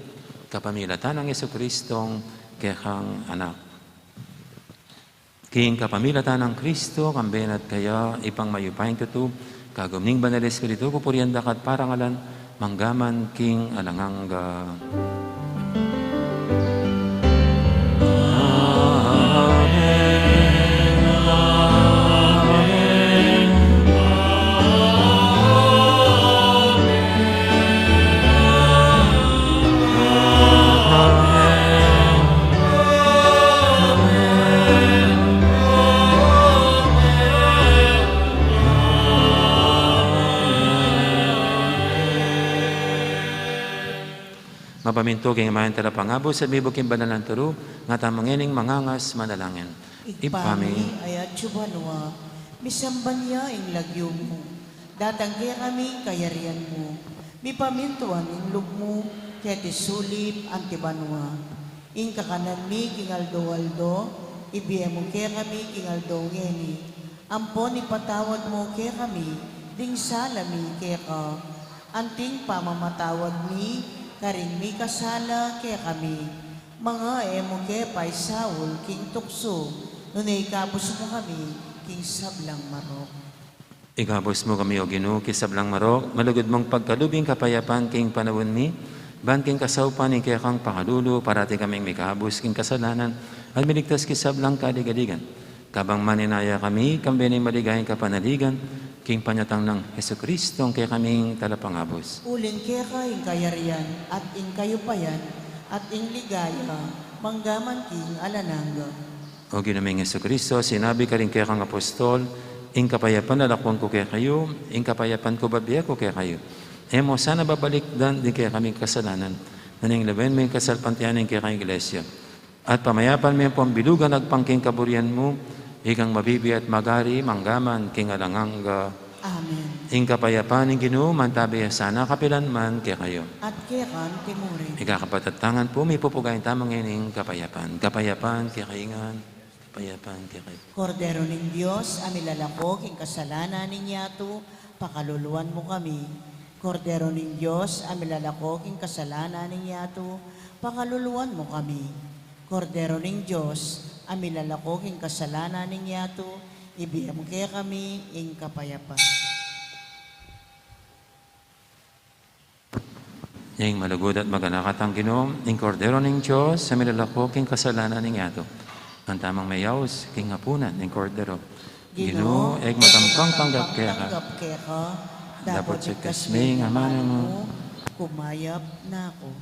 kapamilatan nang Jesucristong kekang Anak. King kapamilatan nang Kristo, kambe na at kaya, Ibpang mayupayang tutu, kagum ning Banal Espiritu, pupurian da ka at parangalan, mangga man king alang angga. Amen. Amen. Mapamintu king imahen talapangabus at mibuk king banal nang turu, ngatamu ngening mangangas manalangin. Ibpa mi, atsu ka banua, misamban ya ing lagyu mu. Datang kekami ing kayarian mu. Mipamintuan ing lub mu, keti sulip anti banua. Ing kakanan mi king aldo-aldo, ibie mu kekami king aldo ngeni. Ampon ipatawad mu kekami ding sala mi keka, anting pamamatawad mi karing mikasala kekami. Manga e mu ke paisaul king tuksu, nune ikabus mu kami king sablang marok. Ikabus mu kami, O Ginu, king sablang marok, malugud mung pagkalub ing kapayapan king panaun mi, ban king kasaupan ning kekang pakalulu, parati kaming mikabus king kasalanan, at miligtas king sablang kaligaligan. Kabang maninaya kami, kambe ning maligayang kapanaligan, king panyatang nang Jesucristo, ing kekaming talapangabus. Uling keka ing kayarian, at ing kayupayan, at ing ligaya, mangga man king alang angga. O Ginu ming Jesucristo, sinabi karing kekang apostol, ing kapayapan lalakwan ku kekayu, ing kapayapan ku bibie ku kekayu. E mu sana babalikdan ding kekaming kasalanan, nune lawen mu ing kasalpantayanan ning kekang Iglesia. At pamayapan me ampon bilugan agpang king kaburian mu, ikang mabibie at magari, mangga man king alang angga. Amen. Ing kapayapan ning Ginu, mantabi ya sana kapilan man kekayu. At keka mu rin. Ikakapatad tang ampo, mipupugayan tamu ngening kapayapan. Kapayapan kekayu ngan. Kapayapan kekayu. Kordero ning Dios, a milalako king kasalanan ning yatu, pakaluluan mu kami. Kordero ning Dios, a milalako king kasalanan ning yatu, pakaluluan mu kami. Kordero ning Dios, a milalako king kasalanan ning yatu, ibie mu kekami ing kapayapan. Ing malugud at maganaka tang Ginu, ing Kordero ning Dios, a milalako king kasalanan ning yatu. Ngan tamung meyaus king apunan ning Kordero. Ginu, e ku makatanggap keka. Dapot bigkas me ing amanu mu, kumayap na ku.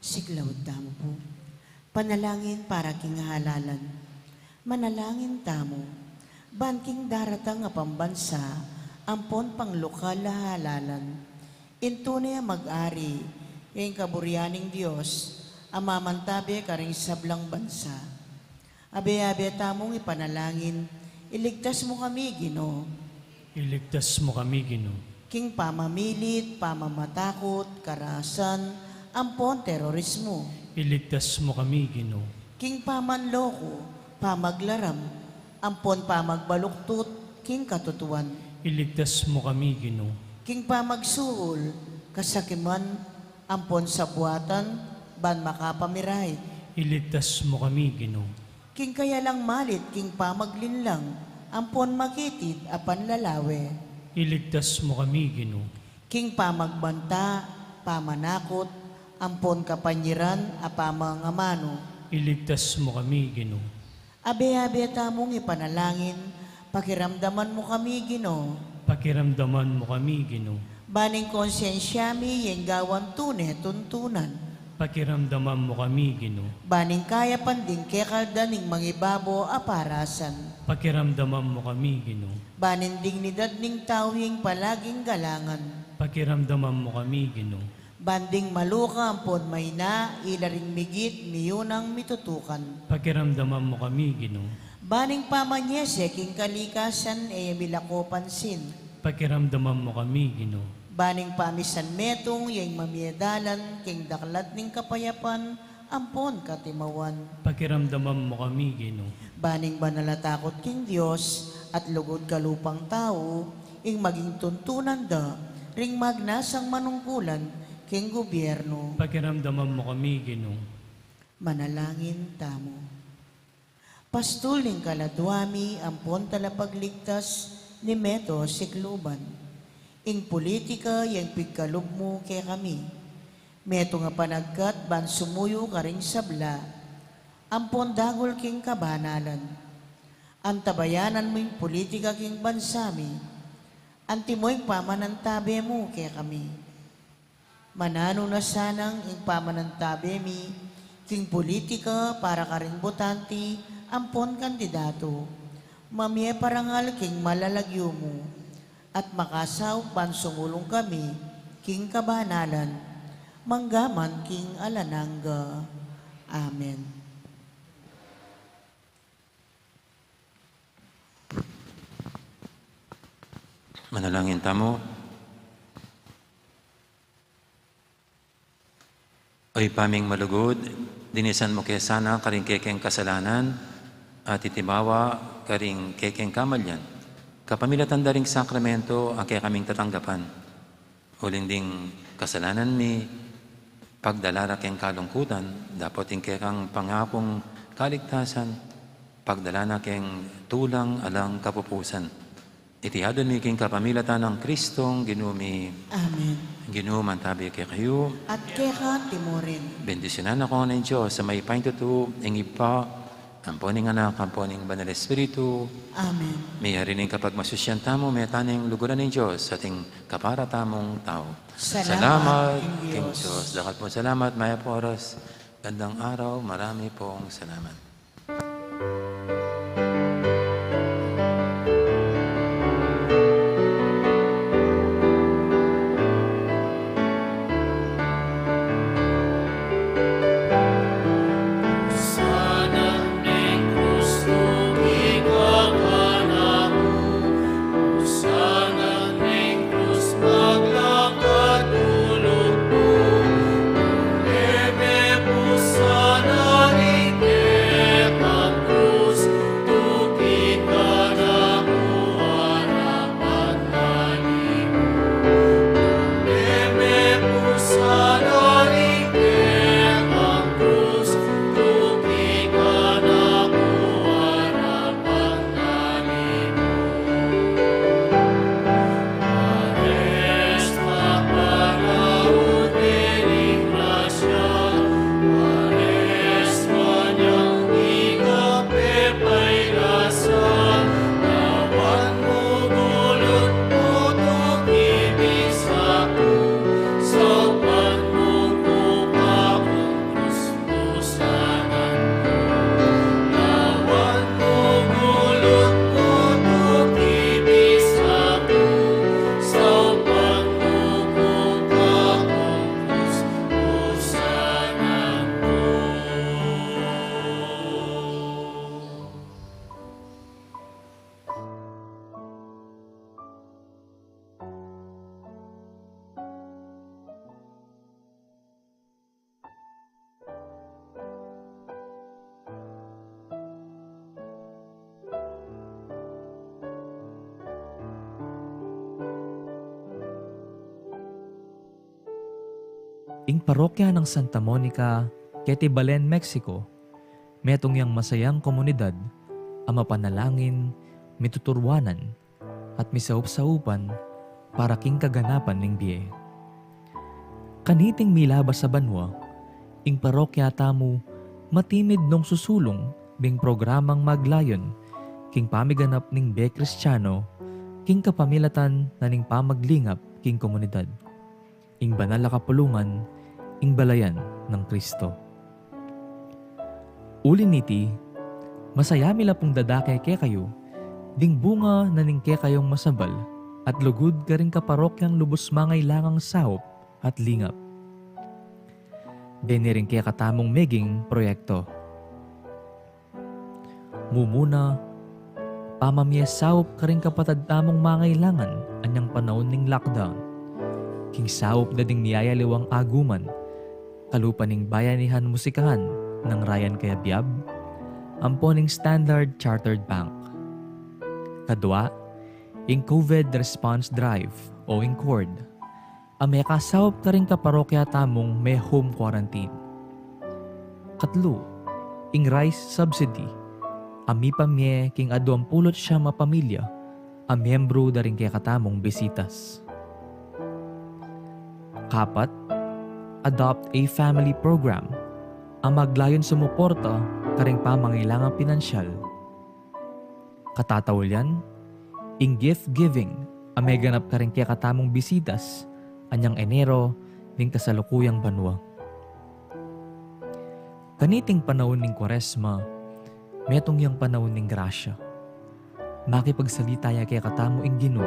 Siklaud tamu pu. Panalangin para king halalan. Manalangin tamu ban king daratang a pambansa ampon panglukal a halalan. Ing tune a mag-ari, ing kaburian ning Dios a mamantabe karing sablang bansa. Abe-abe tamung ipanalangin, iligtas mu kami, Ginu. Iligtas mu kami, Ginu. King pamamilit, pamamatakut, karasan, ampon terorismu. Iligtas mu kami, Ginu. King pamanloko, pamaglaram, ampon pamagbaluktut king katutuan. Iligtas mu kami, Ginu. King pamagsuhul, kasakiman, ampon sabuatan, ban makapamiray. Iligtas mu kami, Ginu. King kayalang malit, king pamaglinlang, ampon makitid a panlalawe. Iligtas mu kami, Ginu. King pamagbanta, pamanakut, ampon kapanyiran a pamangamanu. Iligtas mu kami, Ginu. Abe-abe tamung ipanalangin, pakiramdaman mu kami, Ginu. Pakiramdaman mu kami, Ginu. Ban ing konsyensya mi ing gawan tune tuntunan. Pakiramdaman mu kami, Ginu. Ban ing kayapan ding kekaldan ning mangibabo a parasan. Pakiramdaman mu kami, Ginu. Ban ing dignidad ning tau ing palaging galangan. Pakiramdaman mu kami, Ginu. Ban ding maluka ampon maina, ila ring migit miyunang mitutukan. Pakiramdaman mu kami, Ginu. Ban ing pamanyese king kalikasan e milako pansin. Pakiramdaman mu kami, Ginu. Ban ing pamisan metung ya ing mamie dalan king daklat ning kapayapan ampon katimawan. Pakiramdaman mu kami, Ginu. Ban ing banal a takut king Dios at lugud kalupang tau ing maging tuntunan da ring magnasang manungkulan king gubyernu. Pakiramdaman mu kami, Ginu. Manalangin tamu. Pastul ning kaladua mi ampon talapagligtas ni Meto Sikluban. Ing pulitika yang pigkalub mu kekami. Metung a panagkat ban sumuyu karing sabla ampon dagul king kabanalan. Antabayanan mu ing pulitika king bansa mi. Antimo ing pamanantabe mu kekami. Mananu na sanang ing pamanantabe mi king pulitika para karing butante ampon kandidatu. Mamie parangal king malalagyu mu at makasaup ban sumulung kami king kabanalan manggaman king alang angga. Amen. Manalangin tamu. O Ibpa ming malugud, linisan mu ke sana karing kekeng kasalanan at itimawa karing kekeng kamalian kapamilatan da ring sakramento a kekaming tatanggapan. Uling ding kasalanan mi, pagdala na keng kalungkutan, dapot ing kekang pangakung kaligtasan, pagdala na keng tulang alang kapupusan. Iti adwan mi king kapamilatan nang Kristong Ginu mi. Amen. Ginu mantabe kekayu. At keka timurin. Bendisyunan na ko ning Dios a mayupaya king tutu, ing Ibpa, ampo ning Anak, ampo ning Banal Espiritu. Amen. Miyari ning kapagmasusian tamu, meta ning luguran ning Dios, ating kapara tamung tau. Salamat king Dios. Dakal pung salamat, mayap a oras, gandang araw, marami pong salamat. Ing parokya nang Santa Monica, keti Belen, Mexico, metung yang masayang komunidad a mapanalangin, mituturwanan, at misaup-saupan para king kaganapan ning bie. Kaniting milabas a banua, ing parokya tamu matimid nong susulung ding programang maglayun king pamiganap ning bie Kristiano king kapamilatan na ning pamaglingap king komunidad. Ing banal a kapulungan, ing balayan nang Kristo. Uli niti, masaya mi la pung dadake kekayu ding bunga na ning kekayung masabal at lugud karing kaparokyang lubus mangailangang saup at lingap. Deni ring kekatamung meging proyekto. Mumuna, pamamie saup karing kapatad tamung mangailangan anyang panaun ning lockdown. King saup da ding miyayaliwang aguman, kalupa ning Bayanihan Musikahan nang Ryan Cayabyab, ampo ning Standard Chartered Bank. Kadua, ing COVID Response Drive o ing cord a mekasaup karing kaparokya tamung me-home quarantine. Katlu, ing rice subsidy a mipamie king aduang pulu't siyam a pamilya a miyembru da ring kekatamung Bisitas. Kapat, Adopt a Family Program a maglayun sumuporta karing pamangailangang pinansyal. Katataulian, ing gift giving a meganap karing kekatamung Bisitas anyang Enero ning kasalukuyang banua. Kaniting panaun ning Kuaresma, metung yang panaun ning grasya. Makipagsalita ya kekatamu ing Ginu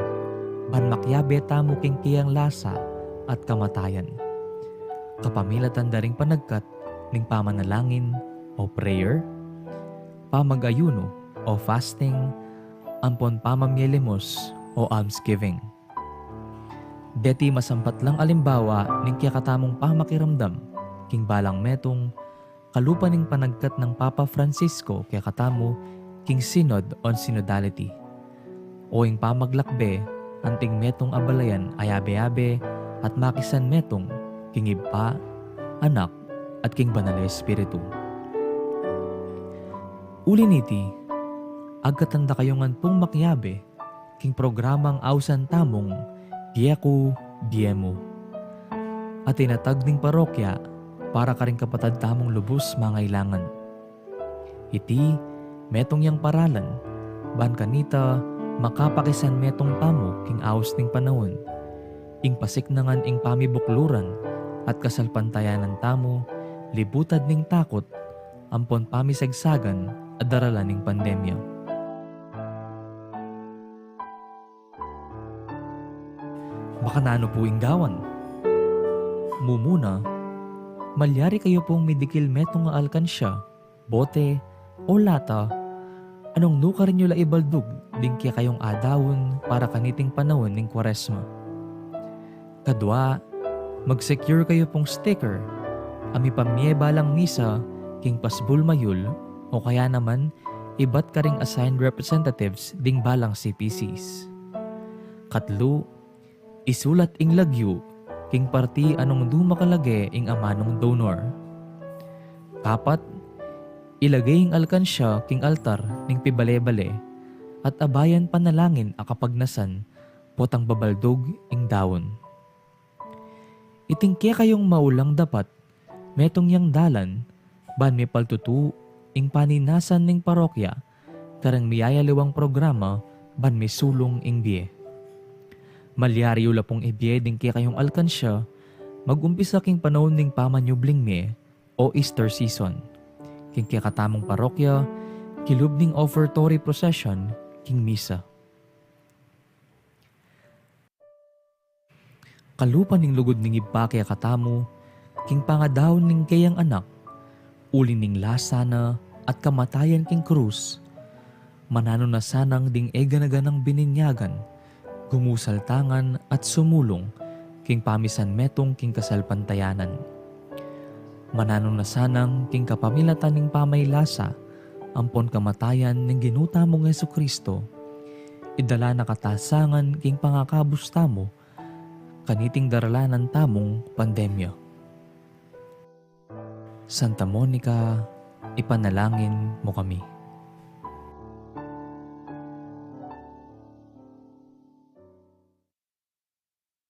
ban makiabe tamu king keyang lasa at kamatayan, kapamilatan da ring panagkat ning pamanalangin o prayer, pamag-ayunu o fasting, ampon pamamie limos o almsgiving. Deti masampat lang alimbawa ning kekatamung pamakiramdam king balang metung, kalupa ning panagkat nang Papa Francisco kekatamu king Synod on Synodality, o ing pamaglakbe anting metung a balayan a yabe-yabe at makisan metung king Ibpa, Anak, at king Banal a Espiritu. Uli niti, agkatan da kayu ngan pung makiabe king programang ausan tamung Bie Ku, Bie Mu, a tinatag ning parokya para karing kapatad tamung lubus mangailangan. Iti metung yang paralan ban kanita makapakisan metung tamu king aus ning panaun, ing pasiknangan ing pamibukluran at kasalpantayanan tamu libutad ning takut ampon pamisagsagan a daralan ning pandemya. Makananu pu ing gawan? Mumuna, malyari kayu pung midikil metung a alkansya, bote, o lata, a nung nukarin yu la ibaldug ding kekayung adaun para kaniting panaun ning Kuaresma. Kadua, mag-secure kayu pung sticker a mipamie balang misa king pasbul mayul o kaya naman ibat karing assigned representatives ding balang C P Cs. Katlu, isulat ing lagyu king parti a nung dumakalage ing amanung donor. Kapat, ilage ing alkansya king altar ning pibale-bale at abayan panalangin a kapagnasan potang babaldug ing daun. Iting kekayung maulang dapat metung yang dalan ban mipaltutu ing paninasan ning parokya kareng miyayaliwang programa ban misulung ing bie. Malyari yu la pung ibie ding kekayung alkansya mag-umpisa king panaun ning pamanyubling mie o Easter season king kekatamung parokya kilub ning offertory procession king misa. Kalupa ning lugud ning Ibpa kekatamu king pangadaun ning keyang Anak, uli ning lasa na at kamatayan king krus, mananu na sanang ding e gana-ganang bininyagan gumusal tangan at sumulung king pamisan metung king kasalpantayanan. Mananu na sanang king kapamilatan ning pamaylasa ampon kamatayan ning Ginu tamung Jesucristo, idala na katasangan king pangakabus tamu kaniting daralanan tamung pandemya. Santa Monica, ipanalangin mu kami.